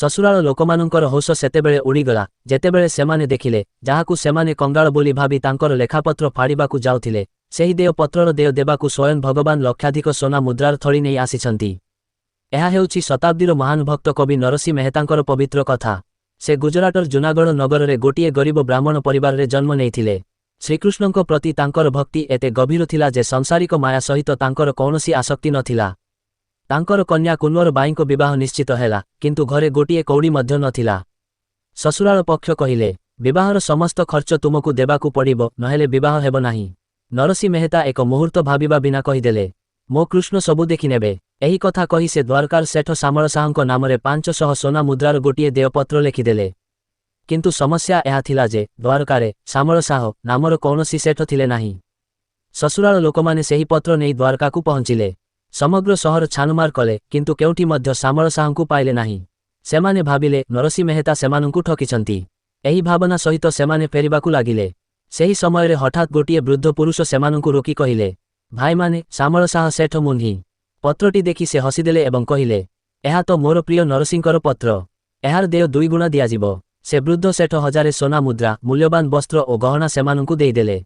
ସସୁରାଳ ଲୋକମାନଙ୍କର ହୋସ ସେତେବେଳେ ଉଡ଼ିଗଲା, ଯେତେବେଳେ ସେମାନେ ଦେଖିଲେ, ଯାହାକୁ ସେମାନେ କଙ୍ଗାଳ ବୋଲି ଭାବି ତାଙ୍କର ଲେଖାପତ୍ର ଫାଡ଼ିବାକୁ ଯାଉଥିଲେ, ସେହି ଦେୟ ପତ୍ରର ଦେୟ ଦେବାକୁ ସ୍ୱୟଂ ଭଗବାନ ଲକ୍ଷାଧିକ ସୋନା ମୁଦ୍ରାର ଥଳି ନେଇ ଆସିଛନ୍ତି। ଏହା ହେଉଛି ଶତାବ୍ଦୀର ମହାନ ଭକ୍ତ କବି ନରସିଂହ ମେହେତାଙ୍କର ପବିତ୍ର କଥା। ସେ ଗୁଜରାଟର ଜୁନାଗଡ଼ ନଗରରେ ଗୋଟିଏ ଗରିବ ବ୍ରାହ୍ମଣ ପରିବାରରେ ଜନ୍ମ ନେଇଥିଲେ। ଶ୍ରୀକୃଷ୍ଣଙ୍କ ପ୍ରତି ତାଙ୍କର ଭକ୍ତି ଏତେ ଗଭୀର ଥିଲା ଯେ ସଂସାରିକ ମାୟା ସହିତ ତାଙ୍କର କୌଣସି ଆସକ୍ତି ନଥିଲା। ତାଙ୍କର କନ୍ୟା କୁନ୍ୱର ବାଇଙ୍କ ବିବାହ ନିଶ୍ଚିତ ହେଲା, କିନ୍ତୁ ଘରେ ଗୋଟିଏ କଉଡ଼ି ମଧ୍ୟ ନଥିଲା। ଶ୍ୱଶୁରାଳ ପକ୍ଷ କହିଲେ, ବିବାହର ସମସ୍ତ ଖର୍ଚ୍ଚ ତୁମକୁ ଦେବାକୁ ପଡ଼ିବ, ନହେଲେ ବିବାହ ହେବ ନାହିଁ। ନରସିଂହ ମେହେତା ଏକ ମୁହୂର୍ତ୍ତ ଭାବିବା ବିନା କହିଦେଲେ, ମୋ କୃଷ୍ଣ ସବୁ ଦେଖିନେବେ। ଏହି କଥା କହି ସେ ଦ୍ୱାରକାର ସେଠ ସାମଳ ସାହୁଙ୍କ ନାମରେ 500 ସୋନା ମୁଦ୍ରାର ଗୋଟିଏ ଦେୟପତ୍ର ଲେଖିଦେଲେ। କିନ୍ତୁ ସମସ୍ୟା ଏହା ଥିଲା ଯେ ଦ୍ୱାରକାରେ ସାମଳ ସାହ ନାମର କୌଣସି ସେଠ ଥିଲେ ନାହିଁ। ଶ୍ୱଶୁରାଳ ଲୋକମାନେ ସେହି ପତ୍ର ନେଇ ଦ୍ୱାରକାକୁ ପହଞ୍ଚିଲେ। ସମଗ୍ର ସହର ଛାନୁମାର କଲେ, କିନ୍ତୁ କେଉଁଠି ମଧ୍ୟ ସାମଳ ସାହୁଙ୍କୁ ପାଇଲେ ନାହିଁ। ସେମାନେ ଭାବିଲେ ନରସିଂହ ମେହେତା ସେମାନଙ୍କୁ ଠକିଛନ୍ତି। ଏହି ଭାବନା ସହିତ ସେମାନେ ଫେରିବାକୁ ଲାଗିଲେ। ସେହି ସମୟରେ ହଠାତ୍ ଗୋଟିଏ ବୃଦ୍ଧ ପୁରୁଷ ସେମାନଙ୍କୁ ରୋକି କହିଲେ, ଭାଇମାନେ, ସାମଳ ସାହ ସେଠ ମୁହ୍ନି। ପତ୍ରଟି ଦେଖି ସେ ହସିଦେଲେ ଏବଂ କହିଲେ, ଏହା ତ ମୋର ପ୍ରିୟ ନରସିଂହଙ୍କର ପତ୍ର। ଏହାର ଦେୟ ଦୁଇଗୁଣା ଦିଆଯିବ। ସେ ବୃଦ୍ଧ ସେଠ 1000 ସୋନା ମୁଦ୍ରା, ମୂଲ୍ୟବାନ ବସ୍ତ୍ର ଓ ଗହଣା ସେମାନଙ୍କୁ ଦେଇଦେଲେ।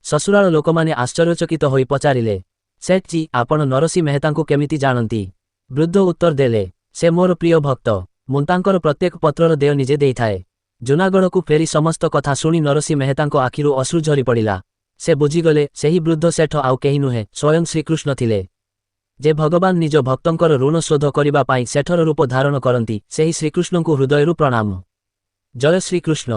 ଶ୍ୱଶୁରାଳ ଲୋକମାନେ ଆଶ୍ଚର୍ଯ୍ୟଚକିତ ହୋଇ ପଚାରିଲେ, ସେଠଜୀ, ଆପଣ ନରସିଂହ ମେହେତାଙ୍କୁ କେମିତି ଜାଣନ୍ତି? ବୃଦ୍ଧ ଉତ୍ତର ଦେଲେ, ସେ ମୋର ପ୍ରିୟ ଭକ୍ତ। ମୁଁ ତାଙ୍କର ପ୍ରତ୍ୟେକ ପତ୍ରର ଦେୟ ନିଜେ ଦେଇଥାଏ। ଜୁନାଗଡ଼କୁ ଫେରି ସମସ୍ତ କଥା ଶୁଣି ନରସିଂହ ମେହେତାଙ୍କ ଆଖିରୁ ଅଶ୍ରୁ ଝରି ପଡ଼ିଲା। ସେ ବୁଝିଗଲେ, ସେହି ବୃଦ୍ଧ ସେଠ ଆଉ କେହି ନୁହେଁ, ସ୍ୱୟଂ ଶ୍ରୀକୃଷ୍ଣ ଥିଲେ। ଯେ ଭଗବାନ ନିଜ ଭକ୍ତଙ୍କର ଋଣ ଶୋଧ କରିବା ପାଇଁ ସେଠର ରୂପ ଧାରଣ କରନ୍ତି, ସେହି ଶ୍ରୀକୃଷ୍ଣଙ୍କୁ ହୃଦୟରୁ ପ୍ରଣାମ। ଜୟ ଶ୍ରୀକୃଷ୍ଣ।